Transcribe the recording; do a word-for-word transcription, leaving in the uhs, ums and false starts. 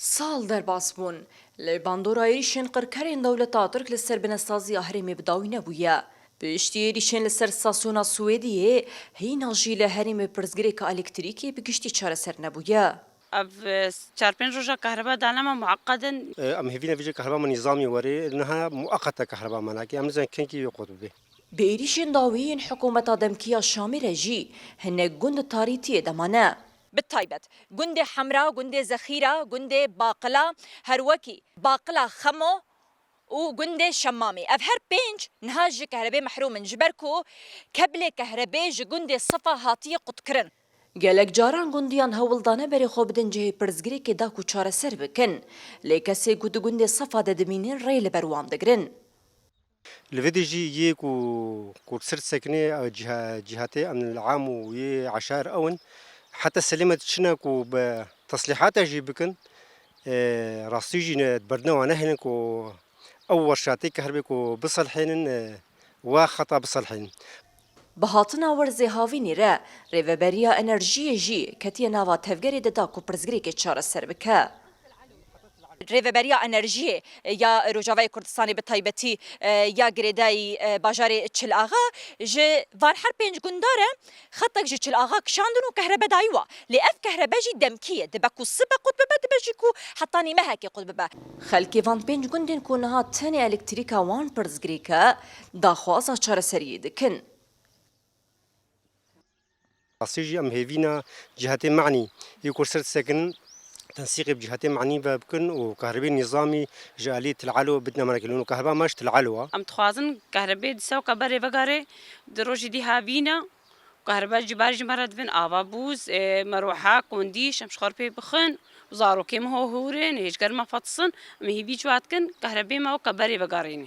Sal derbas bûn, lê bandora êrîşên qirkerên dewleta Tirk li ser binesaziya herêmê bi dawî nebûye. Piştî êrîşên li ser stasyona Swêdiyê, hîna jî li herêmê pirsgirêka elektrîkê bi giştî çareser nebûye. Ev, e, çar pênc roja kahreba danema mueqqed in. E, em hêvî ne vêjê kahreba me nîzamî were, niha mueqete kahreba me nake. Em nizanin kengî wê qut bibe. Bi êrîşên dawî yên hikûmeta demkî ya Şamê re jî hinek gund di tarîtiyê de mane. Bi taybet gundê Hemra, gundê Zexîra, gundê Baqila, her wekî Baqila Xemo û gundê Şemmamê. Ev her pênc niha ji kehrebê mehrûm in, ji ber ku keblê kehrebê ji gundê Sefa hatiye qutkirin. Gelek caran gundiyan hewl dane berê xwe bidin cihê pirsgirêkê da ku çareser bikin. Lê kesê ku di gundê Sefa de dimînin rê li ber wan digirin. Li vê de jî yê ku, ku li ser disekine, e, cîha-, cîhatê emnil am û yê eşar ew in. Heta Selême diçine ku bi teslîhata jî bikin, e, rastî jî ne, berdine wan nehêlin ku ew werşatê kehribê ku biselhênin, e, wa xeta biselhênin. Bi hatina werzê havînê re, Rêveberiya Enerjiyê jî ketiye nava tevgerê de da ku pirsgirêkê çareser bike. Rêveberiya Enerjiyê ya Rojavayê Kurdistanê bi taybetî, e, ya girêdayî, e, bajarê Çil Axa ji van her pênc gunda re xetek ji Çil Axa kişandin û kehrebe dayî wa. Lê ev kehrebe jî demkî ye. Dibe ku sibe qut bibe, dibe jî ku heta nîmehekê qut bibe. Xelkê van pênc gundên ku niha tenê elektrîka wan pirsgirêk e, daxwaza çareseriyê dikin. Rastî jî em hêvîna cîhatê manî yê ku li ser disekinin, tensîqê bi cîhatê manî ve bikin û kahribê nîzamî ji alî Til Elo bidine me nake. Lûno kahriba me ji Til Elo e. Em dixwazin kahribê di sewka berê vegare, di rojî dî havîna, kahriba ji barî ji me re dibin, ava bûz, e, meroha, kondî, şemşxor pê bixin, zarokê me ho hûr in, hêj germa fetisin, em hêvî ji wa dikin, kahribê me weke berê vegarîne.